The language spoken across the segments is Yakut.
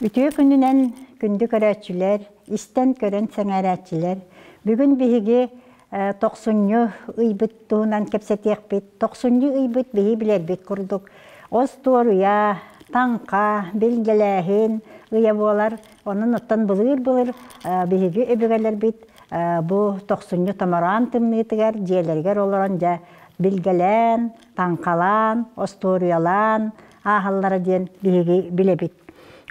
Үтүө күнүнэн күндү көрөөччүлэр, истэн көрөн сэҥээрээччилэр. Бүгүн биһиги тохсунньу ыйбыт туһунан кэпсэтиэхпит. Тохсунньу ыйбыт биһи билэрбит курдук остуоруйа, таҥха, билгэлээһин ыйа буолар. Онон оттон былыыр-былыр биһиги өбүгэлэрбит бу тохсунньу томороон тымныытыгар дьиэлэригэр олорон дьэ билгэлээн, таҥхалаан, остуоруйалаан ааһаллара диэн биһиги билэбит.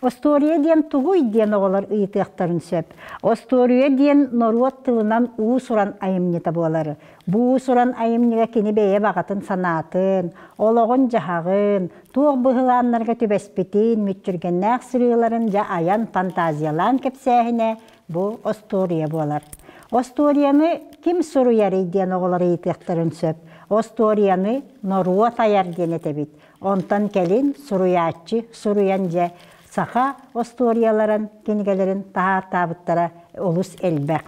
Остуоруйа диэн тугуй диэн оҕолор ыйытыахтарын сөп. Остуоруйа диэн норуот тылынан уус-уран айымньыта буолар. Бу уус-уран айымньыга кини бэйэ баҕатын санаатын, олоҕун-дьаһаҕын, туох быһылааннарга түбэспитин, мүччүргэннээх сырыыларын дьэ айан фантазиялаан кэпсээһинэ бу остуоруйа буолар. Остуоруйаны ким суруйарый диэн оҕолор ыйытыахтарын сөп. Остуоруйаны норуот айар диэн этэбит. Онтон кэлин суруйааччы суруйан дьэ саха остуоруйаларын кинигэлэрин таһаартаабыттара олус элбэх.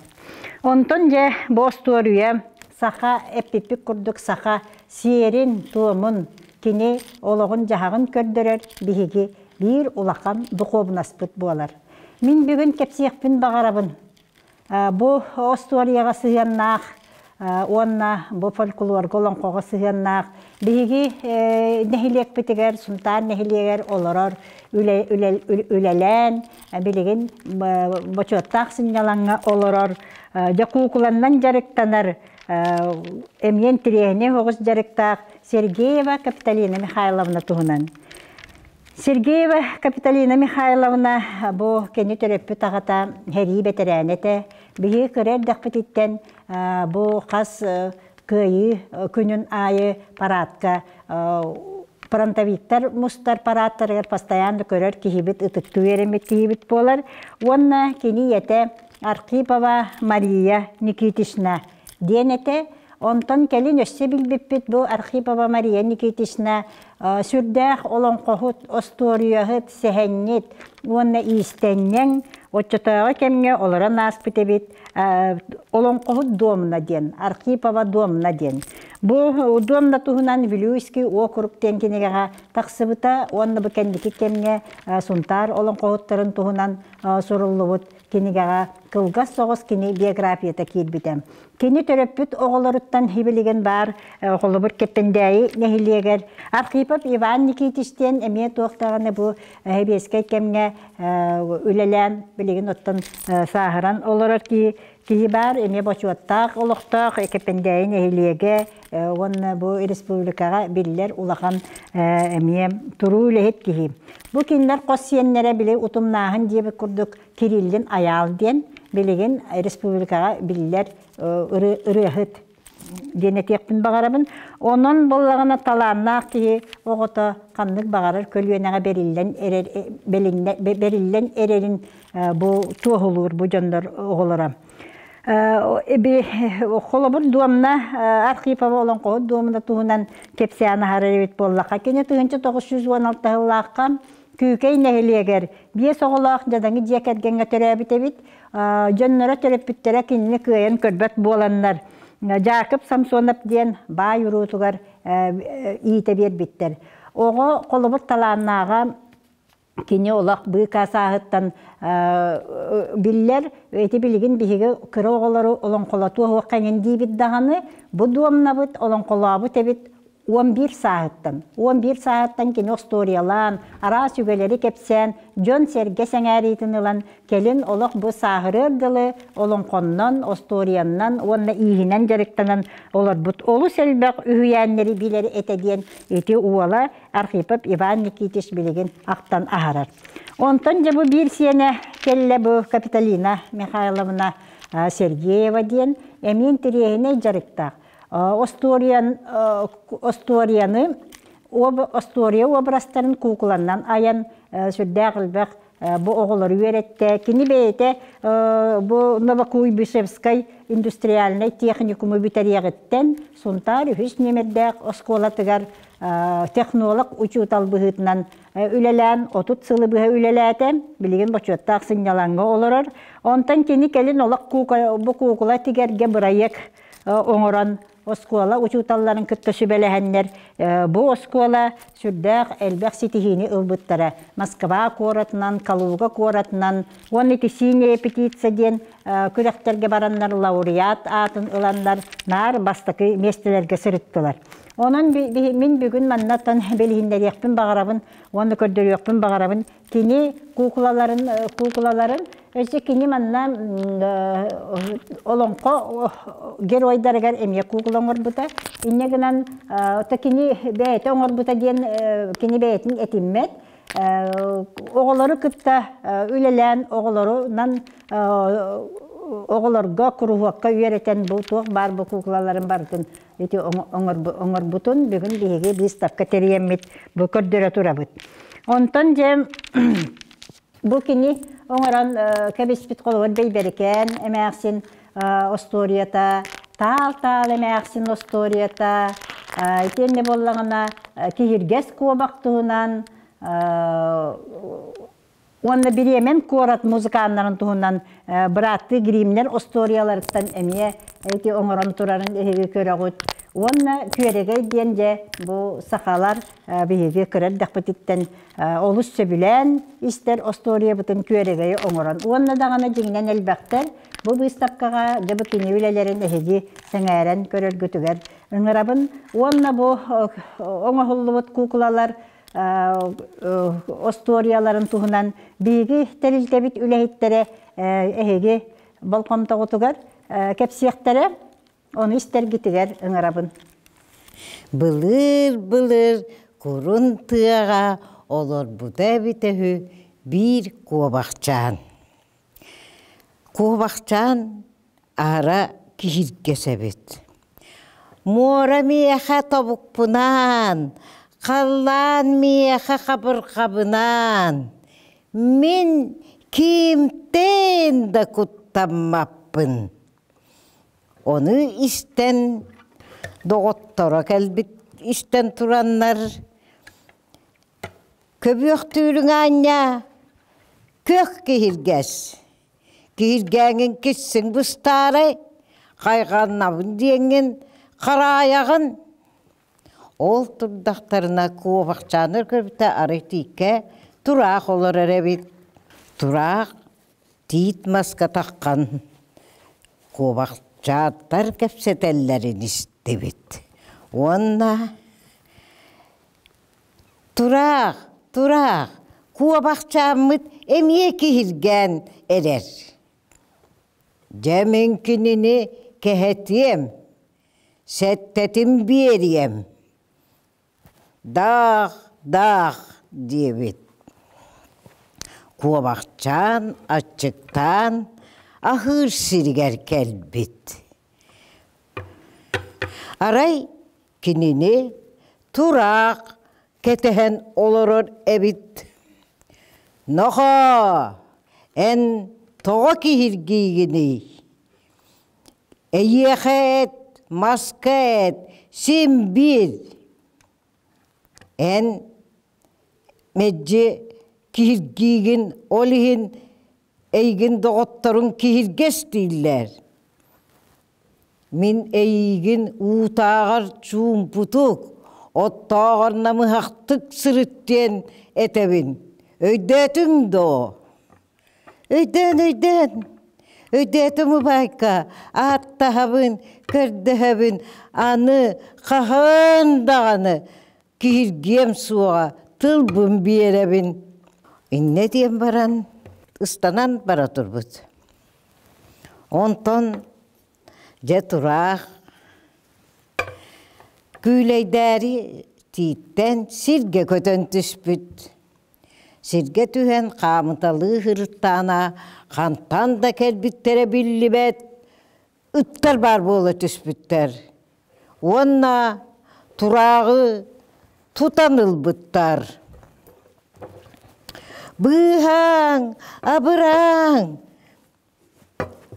Онтон дьэ бу остуоруйа саха эппиппит курдук саха сиэрин-туомун кини олоҕун-дьаһаҕын көрдөрөр биһиги биир улахан духуобунаспыт буолар. Мин бүгүн кэпсиэхпин баҕарабын. Бу остуоруйаҕа сыһыаннаах уонна бу фольклорга олоҥхоҕо сыһыаннаах биһиги нэһилиэкпитигэр Сунтаар нэһилиэгэр олорор үлэлээн билигин бочуоттаах сынньалаҥҥа олорор дьэ куукуланнан дьарыктанар эмиэ интириэһинэй оҕус дьарыктаах Сергеева Капиталина Михайловна туһунан. Сергеева Капиталина Михайловна бу кини төрөппүт аҕата сэрии бэтэрээнэ этэ. Биһиги кыра эрдэхпититтэн бу хас Кыайыы күнүн аайы парадка фронтовиктар мустар парадтарыгар постоянно көрөр киһибит, ытыктыы үөрэммит киһибит буолар. Уонна кини ийэтэ Архипова Мария Никитична диэн этэ. Онтон кэлин өссө билбиппит бу Архипова Мария Никитична сүрдээх олоҥхоһут, остуоруйаһыт, сэһэнньит уонна иистэнньэҥ оччотооҕу кэмҥэ олорон ааспыт эбит олоҥхоһут Домна диэн, Архипова Домна диэн. Бу Домна туһунан Вилюйский округ диэн кинигэҕэ тахсыбыта уонна бу кэнники кэмҥэ Сунтаар олоҥхоһуттарын туһунан суруллубут кинигэҕэ кылгас соҕус кини биографията киирбитэ. Кини төрөппүт оҕолоруттан хибилигин баар холобур Кэппэндээйи нэһилиэгэр Архипов Иван Никитич диэн эмиэ туох даҕаны бу сэбиэскэй кэмҥэ үлэлээн билигин оттон сааһыран олорор киһи киһи баар эмиэ бочуоттаах олохтоох Кэппэндээйи нэһилиэгэ уонна бу республикаҕа биллэр улахан эмиэ туруу үлэһит киһи. Бу кинилэр хос сиэннэрэ били утумнааһын диэбит курдук Кириллин Айаал диэн билигин республикаҕа биллэр ырыаһыт диэн этиэхпин баҕарабын. Онон буоллаҕына талааннаах киһи оҕото ханнык баҕарар көлүөнэҕэ бэриллэн эрэр бэриллэн эрэрин бу туоһулуур бу дьоннор оҕолоро. Холобур Дуомна Архипова олоҥхоһут Дуомна туһунан кэпсээн аһарар эбит буоллахха, кини 1916 сыллаахха Күүкэй нэһилиэгэр биэс оҕолоох дьадаҥы дьиэ кэргэҥҥэ төрөөбүт эбит. Дьонноро төрөппүттэрэ кинини кыайан көрбөт буоланнар, Дьаакып Самсонов диэн баай уруутугар иитэ биэрбиттэр. Оҕо холобур талааннааҕа кини олох быыкаа сааһыттан биллэр. Ити билигин биһиги кыра оҕолору олоҥхолотуо суохха эҥин диибит даҕаны, бу дуомнабыт, олоҥхолообут эбит, 11 сааһыттан. 11 сааһыттан кини остуоруйалаан, араас үгэлэри кэпсээн, дьон-сэргэ сэҥээриитин ылан, кэлин олох бу сааһырыар дылы олоҥхоннон, остуоруйаннан уонна ииһинэн дьарыктанан олорбут олус элбэх үһүйээннэри билэр этэ диэн ити уола Архипов Иван Никитич билигин ахтан аһарар. Онтон дьэ бу биир сиэнэ кэллэ бу Капитолина Михайловна Сергеева диэн эмиэ интэриэһинэй дьарыктаах. Остуоруйан, остуоруйаны остуоруйа образтарын куукуланнан айан сүрдээх элбэх бу оҕолору үөрэттэ. Кини бэйэтэ бу Новокуйбышевскай индустриальнай техникуму бүтэриэҕиттэн Сунтаар үһүс нүөмэрдээх оскуолатыгар технолог учуутал быһыытынан үлэлээн 30 сылы быһа үлэлээтэ. Билигин бочуоттаах сынньалаҥҥа олорор. Онтон кини кэлин олох бу куукула тигэргэ бырайыак оҥорон оскуола учууталларын кытта сүбэлэһэннэр бу оскуола сүрдээх элбэх ситиһиини ылбыттара. Москва куоратынан, Калуга куоратынан уонна ити синяя репетиция диэн күрэхтэргэ бараннар лауреат аатын ыланнар наар бастакы миэстэлэргэ сырыттылар. Онон мин бүгүн маннаттан билиһиннэриэхпин баҕарабын уонна көрдөрүөхпүн баҕарабын. Кини куукулаларын куукулаларын өссө кини манна олоҥхо геройдарыгар эмиэ куукула оҥорбута. Инньэ гынан кини бэйэтэ оҥорбута диэн кини бэйэтин этиммэт. Оҕолору кытта үлэлээн оҕолорунан оҕолорго куруһуокка үөрэтэн бу туох баар бу куукулаларын барытын ити оҥорбутун бүгүн биһиги выставка тэрийэммит бу көрдөрө турабыт. Онтон дьэ бу кини оҥорон кэбиспит холобур Бэйбэрикээн эмээхсин остуоруйата, Таал-таал эмээхсин остуоруйата, итиэннэ буоллаҕына Киһиргэс куобах туһунан уонна Бириэмэн куорат музыканнарын туһунан бырааттыы Гримнэр остуоруйаларыттан эмиэ ити оҥорон турарын эһиги көрөҕүт. Уонна Күөрэгэй диэн дьэ бу сахалар биһиги кыра эрдэхпититтэн олус сөбүлээн истэр остуоруйабытын Күөрэгэйи оҥорон уонна даҕаны дьиҥинэн элбэхтэр бу быыстапкаҕа дьэ бу кини үлэлэрин эһиги сэҥээрэн көрөргүтүгэр ыҥырабын уонна бу оҥоһуллубут куукулалар остуоруйаларын туһунан биһиги тэрилтэбит үлэһиттэрэ эһиги болҕомтоҕутугар кэпсиэхтэрэ, ону истэргитигэр ыҥырабын. Былыр-былыр курун тыаҕа олорбута эбитэ үһү биир куобахчаан. Куобахчаан аһара киһиргэс эбит. Муора миэхэ тобукпунаан, халлаан миэхэ хабырҕабынаан, мин кимтэн да куттаммаппын. Ону истэн доҕотторо кэлбит истэн тураннар Көбүөхтүүрүҥ аанньа күөх киһиргэс Киһиргээҥҥин киссиҥ быстаарай, хайҕаннабын диэҥҥин хараайаҕын. Ол турдахтарына куобахчааны көрбүтэ арай тииккэ тураах олорор эбит. Тураах тиит маска таххан куобахчааттар кэпсэтэллэрин истибит. Уонна Тураах, тураах, куобахчааммыт эмиэ киһиргээн эрэр. Дьэ мин кинини кэһэтиэм, сэттэтин биэриэм. Даах, даах диэбит. Куобахчаан аччыктаан аһыыр сиригэр кэлбит. Арай Кинини тураах кэтэһэн олорор эбит. Нохоо, эн тоҕо киһиргиигиний? Эйиэхэ эт, маска эт, син биир. Эн мэлдьи киһиргиигин, ол иһин эйигин доҕотторуҥ киһиргэс дииллэр. Мин эйиигин уутааҕар чуумпутук, оттооҕор намыһахтык сырыт диэн этэбин. Өйдөөтүҥ дуо? Өйдөөн, өйдөөн. Өйдөөтүм убайка, ааттаһабын, көрдөһөбүн, аны хаһан даҕаны киһиргиэм суоҕа, тылбын биэрэбин. Иннэ диэн баран ыстанан бара турбут. Онтон дьэ тураах күүлэйдээри тииттэн сиргэ көтөн түспүт. Сиргэ түһэн хаамыталыы сырыттаҕына хантан да кэлбиттэрэ биллибэт ыттар баар буола түспүттэр уонна турааҕы тутан ылбыттар. Быыһааҥ, абырааҥ,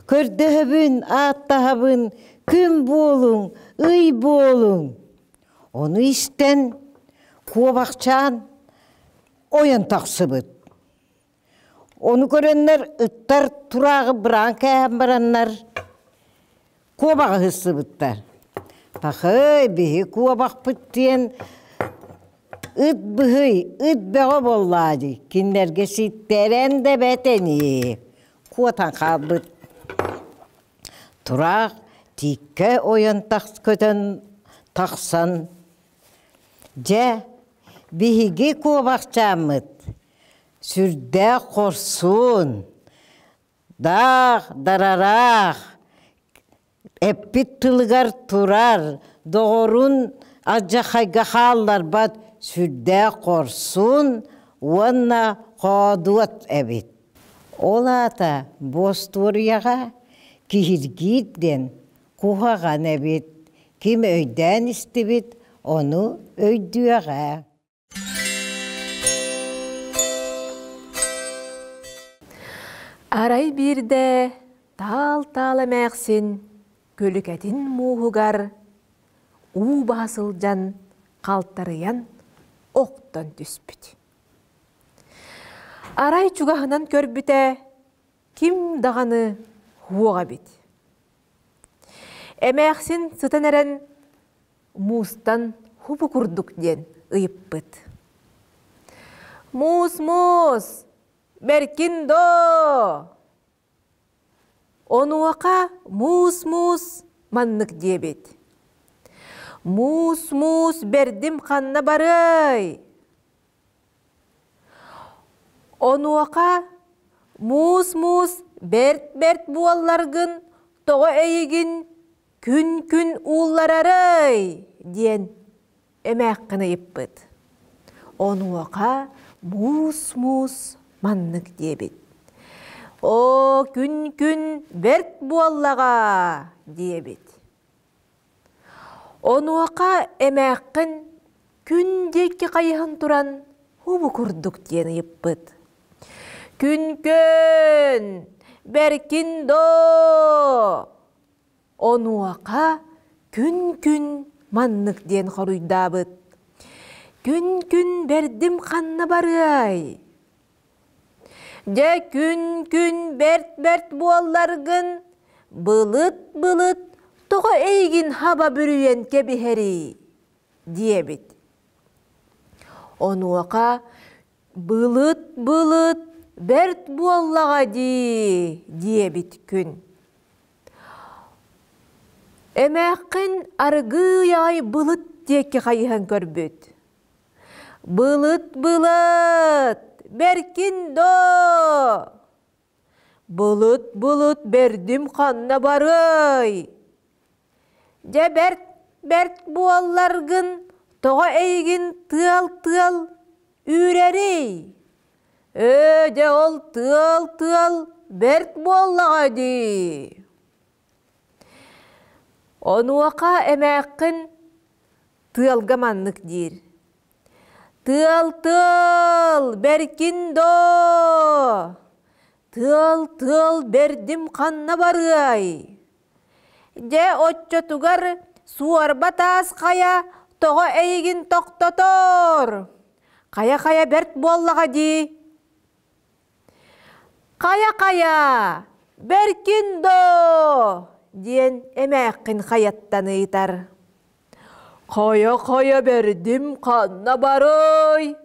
көрдөһөбүн, ааттаһабын, күн буолуҥ, ый буолуҥ. Ону истэн куобахчаан ойон тахсыбыт. Ону көрөннөр ыттар турааҕы быраан кээһэн бараннар куобаҕы ыһыссыбыттар. Пахай, биһи куобахпыт диэн ыт быһый, ыт бөҕө буоллаа дии. Кинилэргэ ситтэрэн да бэтэни. Куотан хаалбыт. Тураах тииккэ ойон тахс көтөн тахсан, дьэ, биһиги куобахчааммыт сүрдээх хорсун, даах дарараах, эппит тылыгар турар, доҕорун алдьархайга хаалларбат сүрдээх хорсун уонна хоодуот эбит. Ол аата бу остуоруйаҕа киһиргиир диэн куһаҕан эбит, ким өйдөөн истибит, ону өйдүөҕэ. Арай биирдэ таал-таал эмээхсин көлүкэтин мууһугар уу баһа сылдьан халтарыйан охтон түспүт. Арай чугаһынан көрбүтэ ким даҕаны суох эбит. Эмээхсин сытан эрэн муустан хубу курдук диэн ыйыппыт. Муус-муус, бэркин доо! Онуоха муус-муус маннык диэбит. Муус-муус бэрдим ханна барыай? Онуоха муус-муус бэрт-бэрт буолларгын тоҕо эйигин күн-күн уулларарый диэн эмээххин ыйыппыт. Онуоха муус-муус маннык диэбит. Оо, күн-күн бэрт буоллаҕа диэбит. Онуоха эмээххин күн диэки хайыһан туран хубу курдук диэн ыйыппыт. Күн-күн, бэркин доо! Онуоха күн-күн маннык диэн хоруйдаабыт. Күн-күн бэрдим ханна барыай? Дьэ күн-күн бэрт-бэрт буолларгын, былыт-былыт тоҕо эйигин хаба бүрүйэн кэбиһэрий? диэбит. Онуоха былыт-былыт бэрт буоллаҕа дии диэбит күн. Эмээххин аргыый аҕай былыт диэки хайыһан көрбүт. Былыт-былыт, бэркин доо! Былыт-былыт бэрдим ханна барыай? Дьэ бэрт, бэрт буолларгын, тоҕо эйигин тыал-тыал үүрэрий? Ээ, дьэ ол тыал-тыал бэрт буоллаҕа дии. Онуоха эмээххин тыалга маннык диир: «Тыал-тыал, бэркин доо! Тыал-тыал бэрдим ханна барыай? Дьэ, оччотугар суорба таас хайа тоҕо эйигин тохтотор? Хайа-хайа бэрт буоллаҕа дии!» «Хайа-хайа, бэркин доо!» диэн эмээххин хайаттан ыйытар. «Хайа-хайа бэрдим ханна барый?»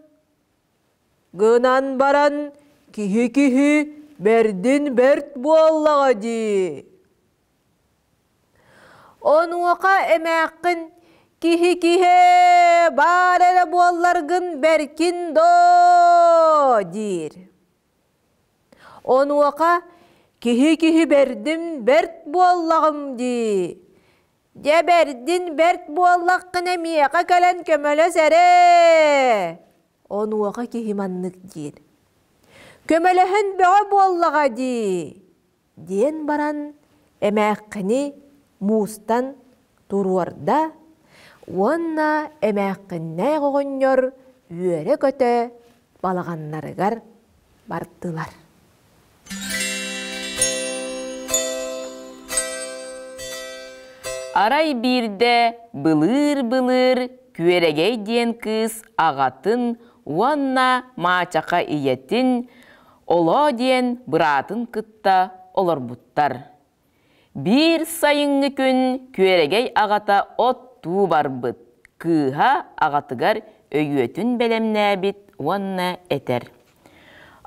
Гынан баран киһи-киһи бэрдин бэрт буоллаҕа дии. Онуоха эмээххин «Киһи-киһи баар эрэ буолларгын бэркин доо!» диир. Онуоха «Киһи-киһи бэрдим бэрт буоллаҕым дии. Дьэ бэрдин бэрт буоллаххына миэхэ кэлэн көмөлөс эрэ!» Онуоха киһи маннык диир: «Көмөлөһөн бөҕө буоллаҕа дии!» диэн баран эмээххини муустан туруорда уонна эмээххиннээх оҕонньор үөрэ-көтө балаҕаннарыгар бардылар. Арай биирдэ былыыр-былыр Күөрэгэй диэн кыыс аҕатын уонна маачаха ийэтин Олоо диэн быраатын кытта олорбуттар. Биир сайыҥҥы күн Күөрэгэй аҕата оттуу барбыт, кыыһа аҕатыгар өйүөтүн бэлэмнээбит уонна этэр: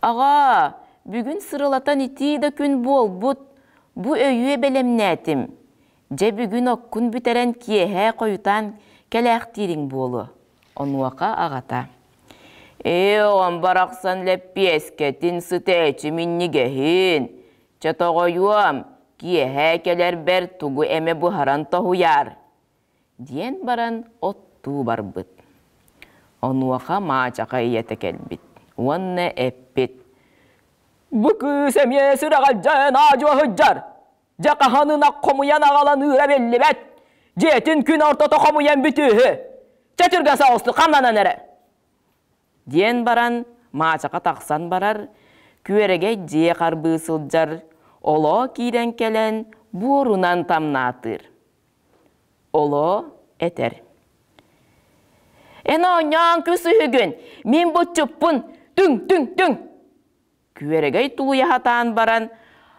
«Аҕаа, бүгүн сырылатан итии да күн буолбут, бу өйүө бэлэмнээтим. Дьэ бүгүн оккун бүтэрэн киэһэ хойутаан кэлээхтиириҥ буолуо». Онуоха аҕата: «Ээ, оҕом барахсан лэппиэскэтин сытээчи минньигэһин, Чэ тоҕойуом, киэһэ кэлэрбэр тугу эмэ буһаран тоһуйаар, диэн баран оттуу барбыт. Онуоха маачаха ийэтэ кэлбит уонна эппит: «Бу кыыс эмиэ сүрэҕэлдьээн аадьуо сылдьар. Дьэ хаһан ынах хомуйан аҕалан ыыра биллибэт. Дьиэтин күн ортото хомуйан бүтүүһү. Чэ түргэн соҕустук хамнанан эрэ» Диэн баран маачаха тахсан барар, күөрэгэй дьиэ харбыы сылдьар, олоо киирэн кэлэн буорунан тамнаатыыр. Олоо этэр: «Эн оонньоон күс үһүгүн, мин буччуппун, түҥ-түҥ-түҥ!» Күөрэгэй тулуйа сатаан баран,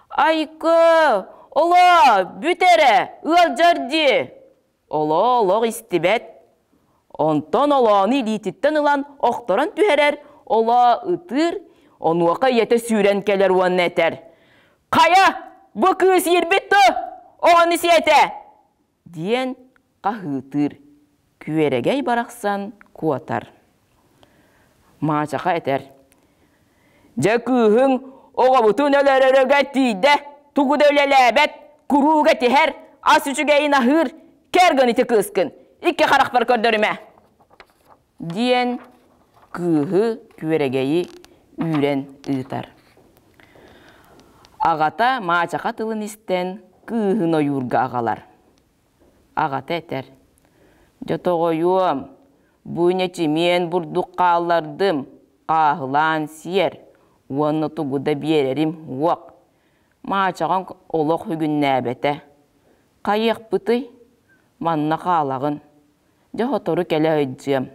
«Айкы, олоо, бүт эрэ, ыалдьар дии!» Олоо олох истибэт. Онтон олоону илиититтэн ылан охторон түһэрэр, олоо ытыыр, онуоха ийэтэ сүүрэн кэлэр уонна этэр: «Хайа, бу кыыс иирбит дуо? Оҕону сиэтэ!» диэн хаһыытыыр. Күөрэгэй барахсан куотар. Маачаха этэр: Дьэ кыыһыҥ оҕобутун өлөрөрүгэр тиийдэ, тугу да үлэлээбэт, куруук этиһэр, ас үчүгэйин аһыыр, кэр гын ити кыыскын, икки харахпар көрдөрүмэ диэн кыыһы күөрэгэйи үүрэн ыытар. Аҕата маачаха тылын истэн кыыһын ойуурга аҕалар. Аҕата этэр: «Дьэ тоҕойуом, бу нэчимиэн бурдук хааллардым, хааһылаан сиэр уонна тугу да биэрэрим уох. Маачаҕаҥ олох үгүннээбэтэ. Хайыахпытый? Манна хаалаҕын. Дьэ сотору кэлэ сылдьыам.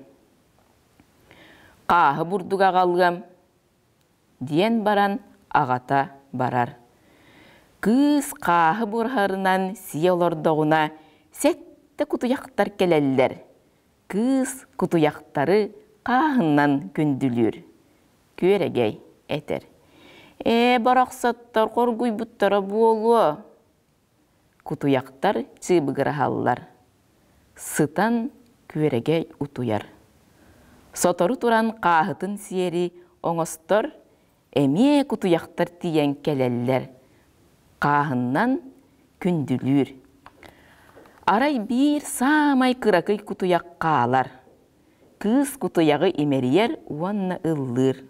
Хааһы бурдук аҕалыам» диэн баран аҕата барар. Кыыс хааһы бураһарынан сиэ олордоҕуна сэттэ кутуйахтар кэлэллэр. Кыыс кутуйахтары хааһынан күндүлүүр. Күөрэгэй этэр: «Ээ, барахсаттар хоргуйбуттара буолуо». Кутуйахтар чыыбыгыраһаллар. Сытан күөрэгэй утуйар. Сотору туран хааһытын сиэри оҥостор, эмиэ кутуйахтар тиийэн кэлэллэр. Хааһыннан күндүлүүр. Арай биир саамай кыракый кутуйах хаалар. Кыыс кутуйаҕы имэрийэр уонна ыллыыр.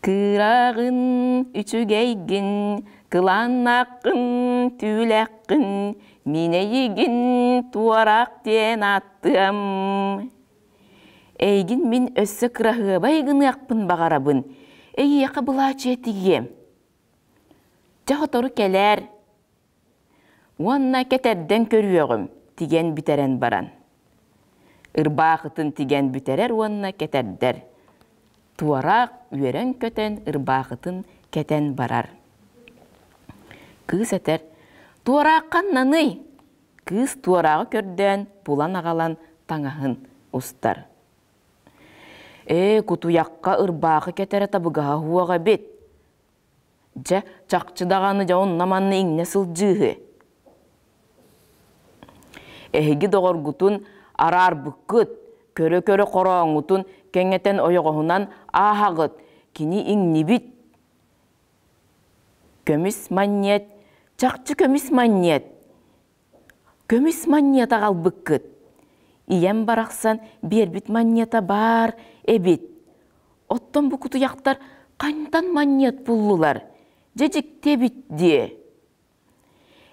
Кыраҕын, үчүгэйгин, кылааннааххын, түүлэххин, мин эйигин туораах диэн ааттыам. Эйигин мин өссө кыраһыабай гыныахпын баҕарабын, эйиэхэ былаачыйа тигиэм. Дьэ сотору кэлээр, Уонна кэтэрдэн көрүөҕүм, тигэн бүтэрэн баран. Ырбаахытын тигэн бүтэрэр уонна кэтэрдэр. Туораах үөрэн-көтөн ырбаахытын кэтэн барар. Кыыс этэр: «Туораах ханнаный?» Кыыс туорааҕы көрдөөн булан аҕалан таҥаһын устар. «Ээ, кутуйахха ырбаахы кэтэрэ табыгаһа суох эбит. Дьэ, чахчы даҕаны дьэ онно-манна иҥнэ сылдьыыһы. Эһиги доҕоргутун араарбыккыт, көрө-көрө хорооҥҥутун кэҥэтэн ойоҕоһунан ааһаҕыт, кини иҥнибит. Көмүс манньыат, чахчы көмүс манньыат. Көмүс манньыат аҕалбыккыт. Ийэм барахсан биэрбит манньыата баар эбит. Оттон бу кутуйахтар хантан манньыат буллулар? Дьэ дьикти эбит диэ.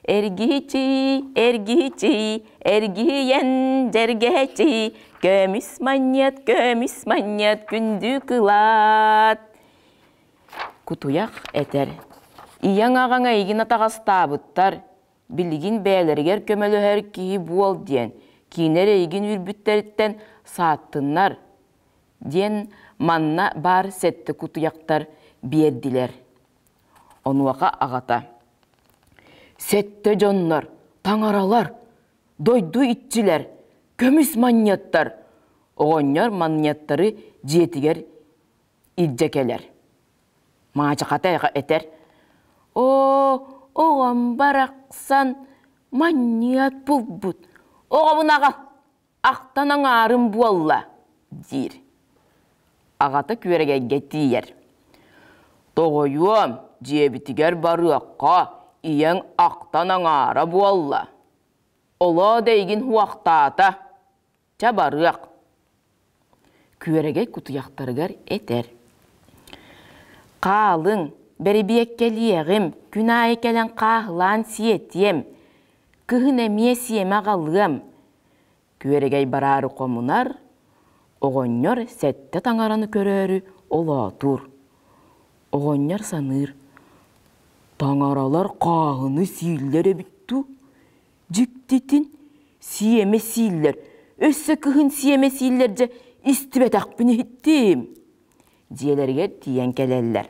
Эргичий, эргичий, эргийэн дьэргэчий, көмүс манньыат, көмүс манньыат, күндү кылаат. Кутуйах этэр. Ийэҥ аҕаҥ эйигин атаҕастаабыттар, билигин бэйэлэригэр көмөлөһөр киһи буол диэн, киинэр эйигин үүрбүттэриттэн сааттыннар диэн манна баар сэттэ кутуйахтар биэрдилэр. Онуоха аҕата: Сэттэ дьоннор, таҥаралар, дойду иччилэр, көмүс манньыаттар. Оҕонньор манньыаттары дьиэтигэр илдьэ кэлэр. Маачахата этэр: «Оо, оҕом барахсан манньыат булбут, оҕобун аҕал, ахтан аҥаарым буолла» диир. Аҕата күөрэгэйгэ тиийэр. «Тоҕойуом, дьиэбитигэр барыахха, ийэҥ ахтан аҥаара буолла. Олоо да эйигин уохтаата, чэ барыах». Күөрэгэй кутуйахтарыгар этэр: «Хаалыҥ, бэрэбиэккэлиэҕим, күн аайы кэлэн хааһылаан сиэтиэм, кыһын эмиэ сиэмэ аҕалыам». Күөрэгэй бараары хомунар, оҕонньор сэттэ таҥараны көрөөрү олоотуур. Оҕонньор саныыр: «Таҥаралар хааһыны сииллэр эбит дуу? Дьиктитин сиэмэ сииллэр, өссө кыһын сиэмэ сииллэр дьэ истибэтэхпин иһиттим». Дьиэлэригэр тиийэн кэлэллэр.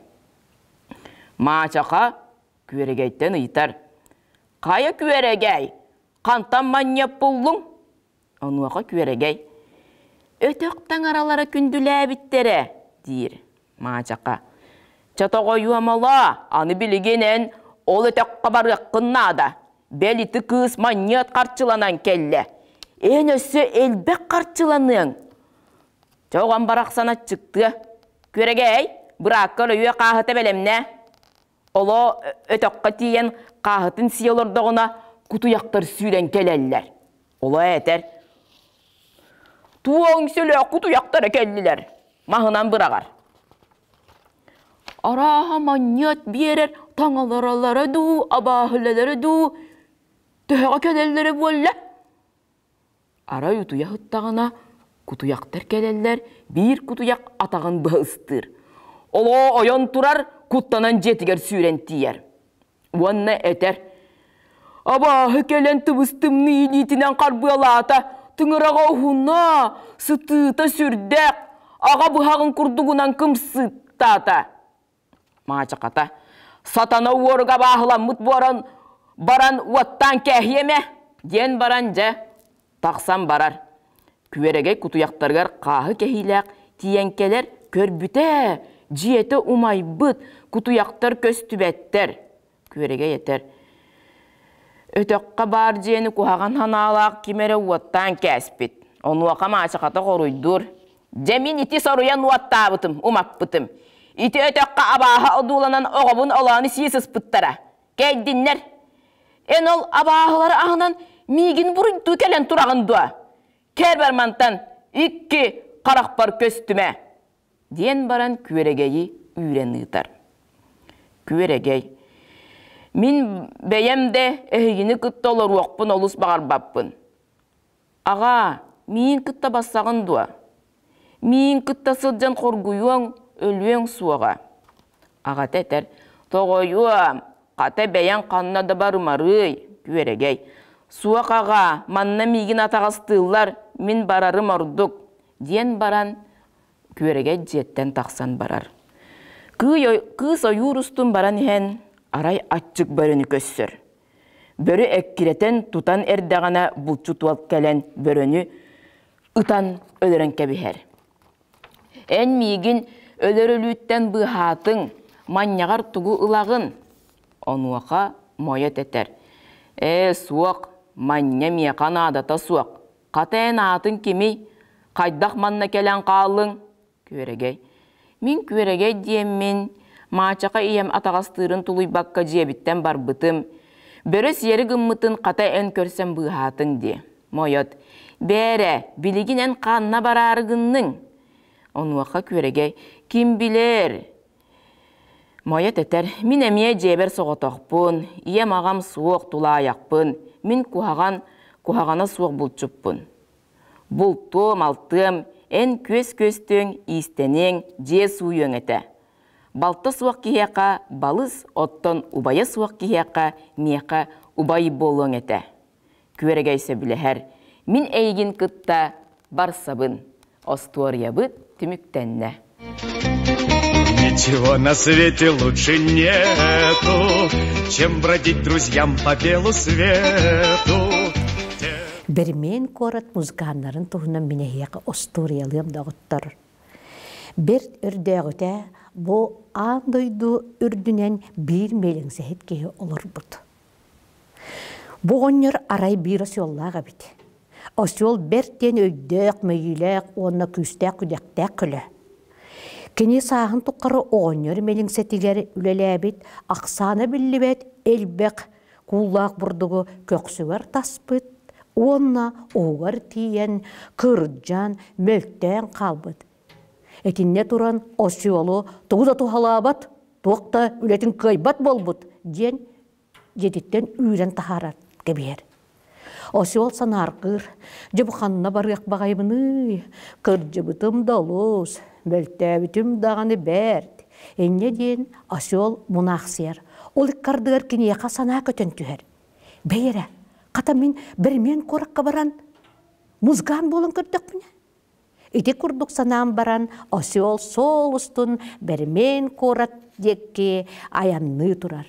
Маачаха Күөрэгэйтэн ыйытар: «Хайа Күөрэгэй, хантан манньыап буллуҥ?» Онуоха Күөрэгэй: «Өтөх таҥаралара күндүлээбиттэрэ», диир Маачаха. «Чэ тоҕойуомолоо, аны билигин эн ол өтөххө барыаххын наада. Бэл ити кыыс манньыат харчыланан кэллэ. Эн өссө элбэх харчыланыаҥ. Чэ оҕом барахсан аччыктыа. Күөрэгэй, быраакка өрөйүө хааһыта бэлэмнээ. Олоо өтөххө тиийэн хааһытын сии олордоҕуна кутуйахтар сүүрэн кэлэллэр. Олоо этэр: «Туоҥ сөлөөх кутуйахтара кэллилэр, маһынан быраҕар». Арааһа манньыат биэрэр таҥаларалара дуу, абааһылалара дуу төһөҕө кэлэллэрэ буолла? Арай утуйа сыттаҕына, кутуйахтар кэлэллэр, биир кутуйах атаҕын быһа ыстыыр. Олоо ойон турар, куттанан дьиэтигэр сүүрэн тиийэр. Уонна этэр: «Абааһы кэлэн тыбыс-тымныы илиитинэн харбыалаата, тыҥыраҕа уһуна, сытыыта сүрдээх, аҕа быһаҕын курдугунан кымсыыттаата». Маачахата «Сатана уоруга абааһыламмыт буоран баран уоттаан кээһиэмэ» диэн баран дьэ тахсан барар. Күөрэгэй кутуйахтарыгар хааһы кэһиилээх тиийэн кэлэр, көрбүтэ, дьиэтэ умайбыт, кутуйахтар көстүбэттэр. Күөрэгэй этэр: Өтөххө баар дьиэни куһаҕан санаалаах ким эрэ уоттаан кээспит. Онуоха Маачахата хоруйдуур: Дьэ мин ити соруйан уоттаабытым, умаппытым. Ити өтөххө абааһы одууланан оҕобун олоону сии сыспыттара. Кэйдиннэр. Эн ол абааһылары аһынан миигин буруйдуу кэлэн тураҕын дуо? Кэр мантан икки харахпар көстүмэ диэн баран күөрэгэйи үүрэн ыытар. Күөрэгэй Мин бэйэм да эһигини кытта олоруохпун олус баҕарбаппын. Аҕаа, миин кытта бассаҕын дуо? Миин кытта сылдьан хоргуйуоҥ, өлүөҥ суоҕа. Аҕата этэр, тоҕойуом, хата бэйэҥ ханна да барымарыый, күөрэгэй. Суох аҕаа, манна миигин атаҕастыыллар, мин барарым ордук, диэн баран күөрэгэй дьиэттэн тахсан барар. Кыыс ойуур устун баран иһэн, арай аччык бөрөнү көссөр. Бөрө эккирэтэн тутан эрдэҕинэ булчут уол кэлэн бөрөнү ытан өлөрөн кэбиһэр. Эн миигин өлөр өлүүттэн быыһаатыҥ, манньаҕар тугу ылаҕын? Онуоха Мойот этэр: Ээ, суох, манньа миэхэ наадата суох. Хата эн аатыҥ кимий? Хайдах манна кэлэн хааллыҥ? Күөрэгэй. Мин Күөрэгэй диэммин, Маачаха ийэм атаҕастыырын тулуйбакка дьиэбиттэн барбытым. Бөрө сиэри гыммытын хата эн көрсөн быыһаатыҥ дии. Мойот. Бээрэ, билигин эн ханна бараары гынныҥ? Онуоха Күөрэгэй. Ким билэр? Мойот этэр, мин эмиэ дьиэбэр соҕотохпун, ийэм аҕам суох, тулаайахпын, мин куһаҕан, куһаҕана суох булчуппун. Бултуом, алтыам, эн күөс күөстүөҥ, иистэниэҥ, дьиэ сууйуоҥ этэ. Балта суох киһиэхэ балыс, оттон убайа суох киһиэхэ миэхэ убай буолуоҥ этэ. Күөрэгэй сөбүлэһэр, мин эйигин кытта барсабын. Остуоруйабыт түмүктэннэ. Ничего на свете лучше нету, чем бродить друзьям по белу свету. Бермен куорат музыканнарын туһунан мин эһиэхэ остуоруйалыам доҕоттор. Бэрт өрдөөҕүтэ бу аан дойду үрдүнэн биир миэлиҥсэһит киһи олорбут. Бу оҕонньор арай биир осёллаах эбит. Осёл бэрт диэн өйдөөх, мөйүүлээх уонна күүстээх күдэхтээх көлө. Кини сааһын тухары оҕонньор миэлиҥсэтигэр үлэлээбит, ахсаана биллибэт элбэх кууллаах бурдугу көхсүгэр таспыт уонна уһугар тиийэн кырдьан, мөлтөөн хаалбыт. Итиннэ туран осёлу тугу да туһалаабат, туох да үлэтин кыайбат буолбут диэн дьиэтиттэн үүрэн таһаарар кэбиһэр. Осёл санааргыыр, дьэ бу ханна барыах баҕайыбыный, кырдьыбытым да олус, мөлтөөбүтүм даҕаны бэрт. Инньэ диэн осёл мунаахсыйар. Ол иккардыгар киниэхэ санаа көтөн түһэр. Бэй эрэ, хата мин бэримиэн куоракка баран музыкант буолан көрдөхпүнэ. Ити курдук санаан баран, осёл суол устун Бэрмиэн куорат диэки айанныы турар.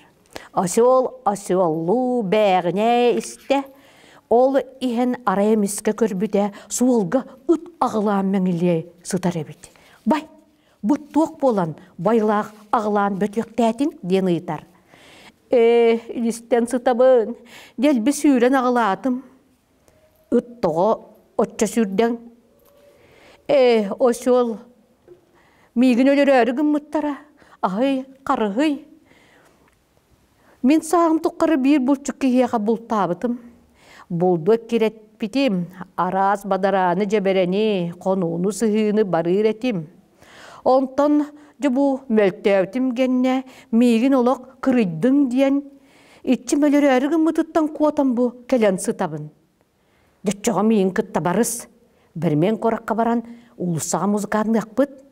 Осёл осёллуу бээҕинэ истэ, ол иһэн арай эмискэ көрбүтэ суолга ыт аҕылаан мэҥилиэ сытар эбит. Бай, бу туох буолан байлаах аҕылаан бөтүөхтээтиҥ диэн ыйытар. Ээ, илистэн сытабын, дэлби сүүрэн аҕылаатым. Ыт тоҕо оччо сүүрдэҥ? Ээ, осёл, миигин өлөрөөрү гыммыттара, аһый, харыһый. Мин сааһым тухары биир булчут киһиэхэ бултаабытым. Булду эккирэппитим, араас бадарааны дьэбэрэни, хонууну сыһыыны барыыр этим. Онтон дьэ бу мөлтөөбүтүм гэннэ миигин олох кырыйдыҥ диэн иччим өлөрөөрү гыммытыттан куотан бу кэлэн сытабын. Дьоччоҕо миигин кытта барыс, Бермен куоракка баран уулуссаҕа музыканныахпыт.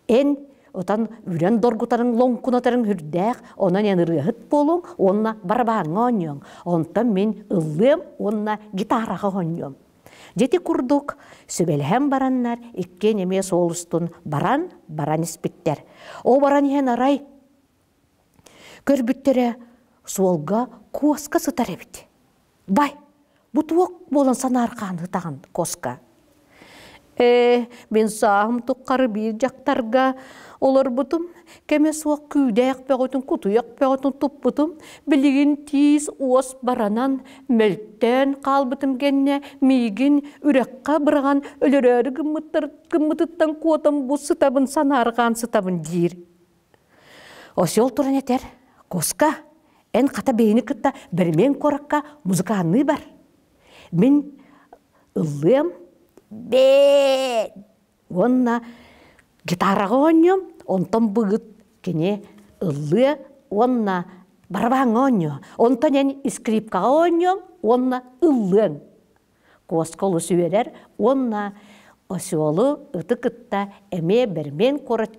Эн отан үрэн доргутарыҥ лоҥкунатарыҥ үрдээх, онон эн ырыаһыт буолуоҥ уонна барабааҥҥа оонньуоҥ. Онтон мин ыллыам уонна гитараҕа оонньуом. Дьити курдук сүбэлэһэн бараннар иккиэн эмиэ суол устун баран баран испиттэр. Ол баран иһэн арай көрбүттэрэ суолга куоска сытар эбит. Бай, бу туох буолан санаархаан ытаҕын куоска? Ээ, мин сааһым туххары биир дьахтарга олорбутум, кэмэ суох күүдээх бөҕөтүн, кутуйах бөҕөтүн туппутум, билигин тиис уос баранан, мөлтөөн хаалбытым гэннэ миигин үрэххэ быраҕан өлөрөөрү гыммыттар гыммытыттан куотан бу сытабын санаарҕаан сытабын диир. Осел туран этэр, Куска, эн хата бэйэни кытта Бермен куоракка музыканныы бар. Мин ыллыам, бээ уонна гитараҕа оонньуом, онтон быгыт кини ыллыа уонна барабааҥҥа оонньуо, онтон эн скрипкаҕа оонньуоҥ уонна ыллыаҥ. Куоска олус үөрэр уонна осёлу ыты кытта эмиэ Бермен куорат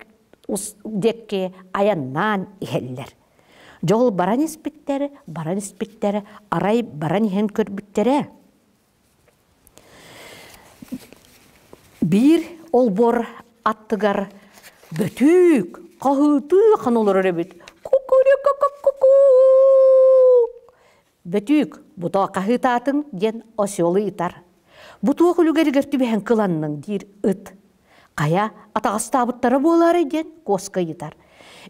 диэки айаннаан иһэллэр. Дьол баран испиттэр, баран испиттэр, арай баран иһэн көрбүттэрэ. Биир олбуор аттыгар бөтүүк хаһыытыы хан олорор эбит. Кукурю-ку-ку-ку-ку! Бөтүүк, бутоо хаһыытаатыҥ диэн осёлу ыытар. Бу туох үлүгэригэр түбэһэн кыланныҥ диир ыт. Хайа, атаҕастаабыттара буолаарай диэн куоска ыйытар.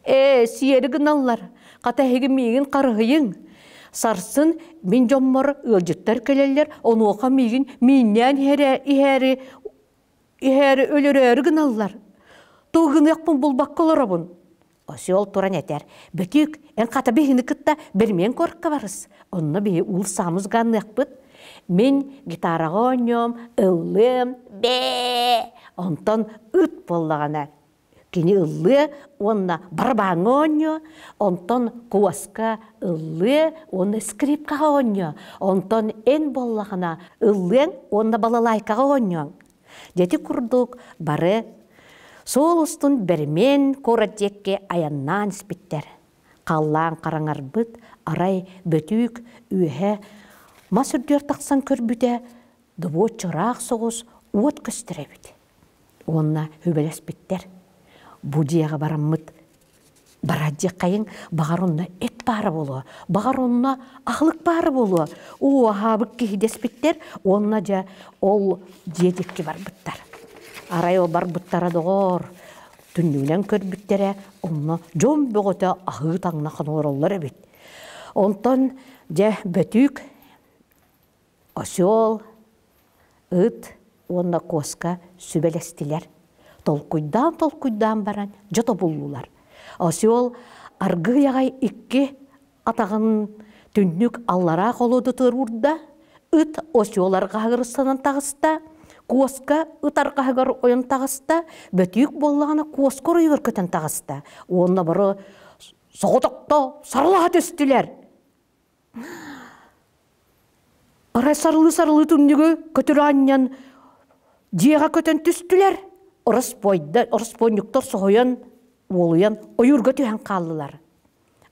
Ээ, сиэри гыналлар, хата эһиги миигин харыһыйыҥ. Сарсын мин дьоммор ыалдьыттар кэлэллэр, онуоха миигин мииннээн иһээри, иһээри өлөрөөрү гыналлар. Тугу гыныахпын булбакка олоробун. Осёл туран этэр, Бөтүүк, эн хата биһини кытта бэрмиэн куоракка барыс. Онно биһи уулсаамыз ганныахпыт. Мин гитараҕа оонньуом, ыллыам, бээ. Онтон ыт буоллаҕына кини ыллыа уонна барабааҥҥа оонньуо, онтон куоска ыллыа уонна скрипкаҕа оонньуо, онтон эн буоллаҕына ыллыаҥ уонна балалайкаҕа оонньуоҥ. Дьэти курдук бары суол устун Бермен куорат диэки айаннаан испиттэр. Халлаан хараҥарбыт, арай бөтүүк үөһэ мас үрдүгэр тахсан көрбүтэ, добуочча ыраах соҕус уот көстөр эбит. Уонна үбэлэспиттэр. Бу дьиэҕэ бараммыт бараат диэххэйиҥ, баҕар онно эт баара буолуо, баҕар онно аһылык баара буолуо. Уу, аһаабыт киһи дэспиттэр уонна дьэ ол дьиэ диэки барбыттар. Арай ол барбыттара доҕоор, түннүгүнэн көрбүттэрэ, онно дьон бөҕөтө аһыы таҥна хонороллор эбит. Онтон дьэ бөтүүк, осел, ыт уонна куоска сүбэлэстилэр. Толкуйдаан-толкуйдаан баран дьэ тобуллулар. Осел аргыый аҕай икки атаҕын түннүк аллараа холуодутугар уурда, ыт осел арҕаһыгар ыстанан таҕыста, куоска ыт арҕаһыгар ойон таҕыста, бөтүүк буоллаҕына куоска оройугар көтөн таҕыста уонна бары соҕотохто сарылаһа түстүлэр. Арай сарылыы-сарылыы түннүгү көтүр аанньан дьиэҕэ көтөн түстүлэр. Ороспуойдар, ороспуонньуктар соһуйан, уолуйан ойуурга түһэн хааллылар.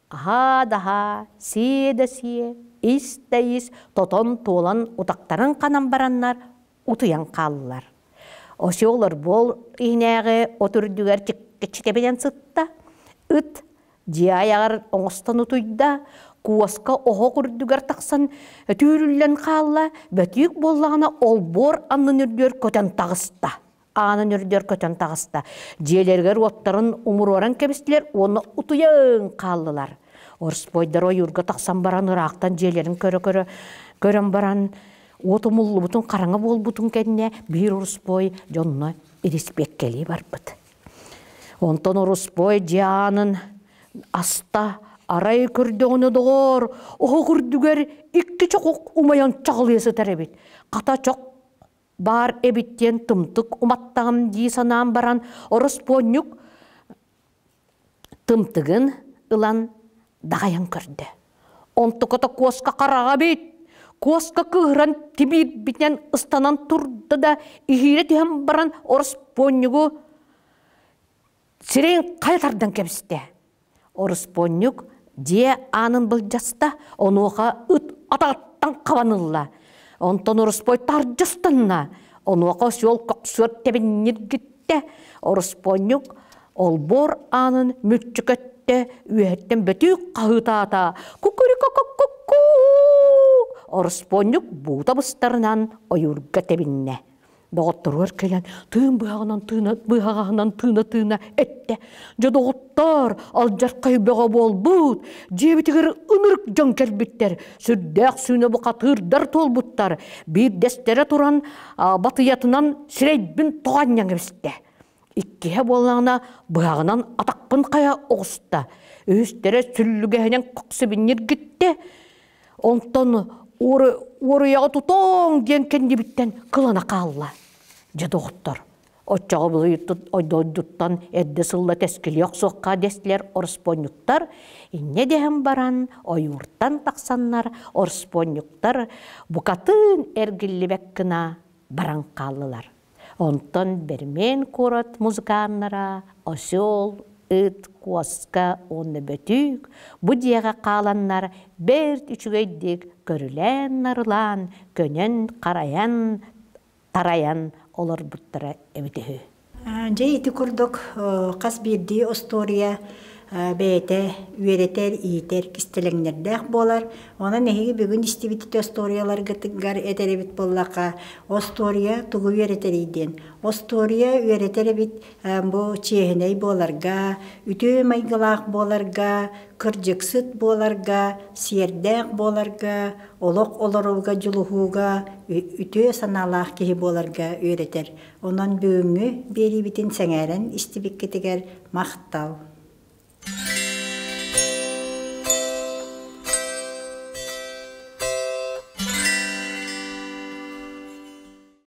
Аһаа да аһаа, сиэ да сиэ, ис да ис, тотон туолан утахтарын ханан бараннар утуйан хааллылар. Осел орбуол иһинээҕи от үрдүгэр чиккичитэбинэн сытта, ыт дьиэ айаҕар оҥостон утуйда, куоска оһох үрдүгэр тахсан түүрүллэн хаалла, бөтүүк буоллаҕына олбуор аннын үрдүгэр көтөн таҕыста. Аанын үрдүгэр көтөн таҕыста. Дьиэлэригэр уоттарын умуруоран кэбистилэр уонна утуйан хааллылар. Орспойдар ойуурга тахсан баран ыраахтан дьиэлэрин көрө-көрө көрөн баран уот умуллубутун хараҥа буолбутун кэннэ биир ороспуой дьонно ириспиэккэлии барбыт. Онтон ороспуой дьиэ аанын аста арай көрдөҕүнэ доҕоор, оһох үрдүгэр икки чохук умайан чаҕылыйа сытар эбит. Хата чох баар эбит диэн тымтык уматтаҕым дии санаан баран ороспуонньук тымтыгын ылан даҕайан көрдө. Онтуката куоска хараҕа эбит. Куоска кыыһыран тибиирбитинэн ыстанан турда да иһиирэ түһэн баран ороспуонньугу сирэйин хайа тардан кэбистэ. Ороспуонньук дьиэ аанын былдьаста, онуоха ыт атаҕыттан хабан ылла. Онтон ороспуой тардьыстанна, онуоха осел көхсүөр тэбинньиргиттэ. Ороспуонньук олбуор аанын мүччү көттө, үөһэттэн бөтүүк хаһыытаата: «Кукурико-ку-ку-ку!» Ороспуонньук буута быстарынан ойуурга тэбиннэ. Доҕотторугар кэлэн тыын быһаҕынан тыына быһаҕаһынан тыына-тыына эттэ: «Дьэ, доҕоттоор, алдьархай бөҕө буолбут, дьиэбитигэр ынырык дьон кэлбиттэр, сүрдээх сүүнэ бухатыырдар туолбуттар, биирдэстэрэ туран батыйатынан сирэйбин тоҕо анньан кэбистэ. Иккиһэ буоллаҕына быһаҕынан атахпын хайа оҕуста, үһүстэрэ сүллүгэһинэн көхсүбүн ньиргиттэ, онтон уоруйаҕы тутуоҥ диэн кэннибиттэн кылана хаалла. Дьэ доҕоттор, оччоҕо дойдуттан эрдэ сылла тэскилиэ охсуохха дэстилэр ороспуонньуктар, инньэ дэһэн баран ойууртан тахсаннар ороспуонньуктар букатын эргиллибэт гына баран хааллылар. Онтон Бермен куорат музыканнара Осел, Ыт, Куоска уонна Бөтүүк бу дьиэҕэ хааланнар бэрт үчүгэйдик көрүлээн-нарылаан, көнөн-харайан, тарайан олорбуттара эбит үһү. Дьэ ити курдук хас биирдии остуоруйа бэйэтэ үөрэтэр, иитэр кистэлэҥнэрдээх буолар. Онон эһиги бүгүн истибит ити остуоруйаларгытыгар этэр эбит буоллахха, остуоруйа тугу үөрэтэрий диэн. Остуоруйа үөрэтэр эбит бу чиэһинэй буоларга, үтүө майгылаах буоларга, кырдьыксыт буоларга, сиэрдээх буоларга, олох олорууга дьулуһууга, үтүө санаалаах киһи буоларга үөрэтэр. Онон бүгүҥҥү биэриибитин сэҥээрэн истибиккитигэр махтал!